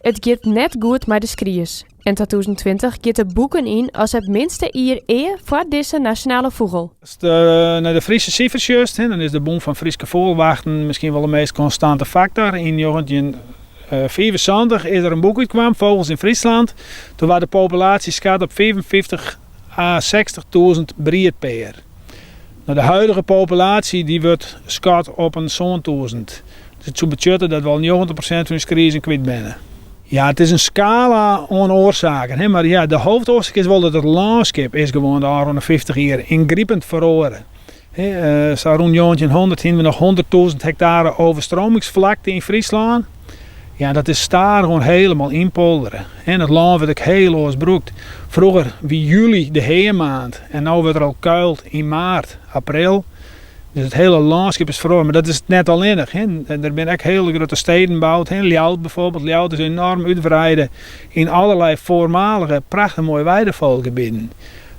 It giet net goed mei de skries en 2020 giet de boeken yn as it minste jier ea foar dizze nasjonale fûgel. Ast nei de Fryske sifers sjochst, dan is de Bûn fan Fryske Fûgelwachten miskien wol de meast konstante faktor. Yn 1975 is der in boek útkaam, Vogels in Friesland. Doe waard de populaasje skat op 55 à 60.000 briedpear. No, de huidige populaasje dy wurdt skat op in 7000. Dus it soe betsjutte dat we al 90% fan ús skriezen kwyt binne. Ja, it is in skala oan oarsaken, hè, mar ja, de hoofdoarsaak is wol dat it lânskip is gewoan de ôfrûne 50 jier yngrypend feroare. Hè, sa rûn 1900 hiene we noch 100.000 hektare overstromingsvlakte yn Fryslân. Ja, dat is stadichoan hielendal ynpoldere. En it lân wurdt ek hiel oars brûkt. Froeger wie july de heamaand en no wurdt der al kuild yn maart, april. Dus it hiele lânskip is feroare, mar dat is it net allinnich. Der binne ek hiele grutte steden boud, Ljouwert bijvoorbeeld. Ljouwert is enorm útwreide yn allerlei foarmalige prachtich moaie weidefûgelgebieten.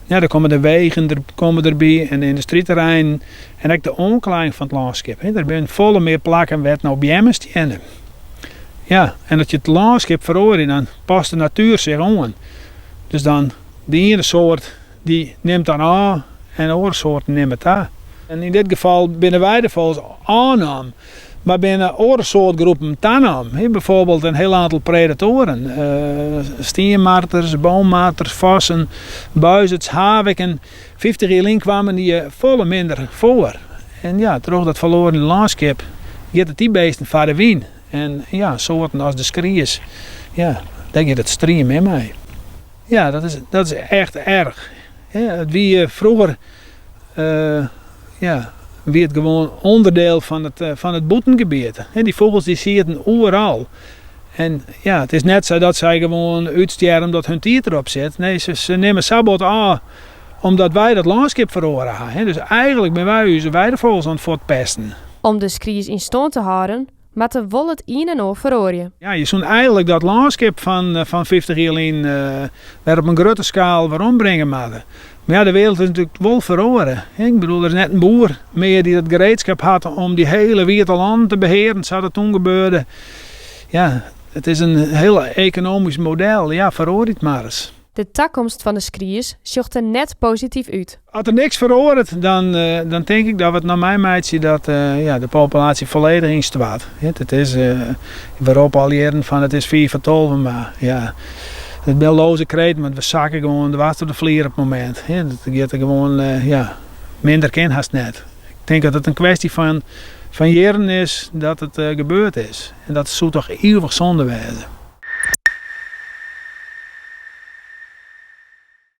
Ja, der komme de wegen der komme derby en de yndustryterreinen en ek de oanklaaiïng fan it lânskip. Der binne folle mear plakken wêr't no beammen steane. Ja, en as je it lânskip feroarje, dan past de natuer sich oan. Dus dan de iene soart dy nimt dan ôf en de oare soarten nimme ta. En yn dit gefal binne weidefûgels ôfnaam, mar binne oare soartgroepen tanaam. Bijvoorbeeld in hiel oantal predatoaren, stienmarters, boommarters, fossen, buizerds, haviken. 50 jier lyn kwamen dy folle minder foar. En ja, troch dat ferloarene lânskip giet it dy beesten foar de wyn. En ja, soarten as de skries, ja, dêr giet it striemin mei. Ja, dat is echt erch. It wie froeger ja, wie it gewoan ûnderdiel fan it bûtengebiet. Dy fûgels dy sieten oeral. En ja, it is net sa dat sy gewoan útstjerre omdat hun tiid derop sit. Nee, se nimme sa bot ôf omdat wy dat lânskip feroare ha. Dus eigenlik binne wy ús weidefûgels oan it fuortpesten. Om de skries yn stân te hâlden, moat der wol it ien en oar feroarje. Ja, je soene eigenlik dat lânskip fan 50 jier lyn wer op in grutte skaal werombringe moatte. Mar ja, de wereld is natuerlik wol feroare. Ik bedoel, der is net in boer mear dy't it gereedskap hat om dy hiele wiete lannen te behearen, sa't it toen gebeurde. Ja, it is in hiel ekonomysk model. Ja, feroarje it mar ris. De takomst fan de skries sjocht der net posityf út. As der niks feroaret, dan tink ik dat we it noch meimeitsje dat ja, de populaasje folledich ynstoart. It is, we roppe al jierren fan it is fiif foar tolven, mar ja, it binne loaze kreten, want we sakke gewoan dwers troch de flier op it momint. It giet der gewoan, ja, minder kin hast net. Ik tink dat it in kwestje fan jierren is dat it gebeurd is. En dat soe toch ivich sonde wêze.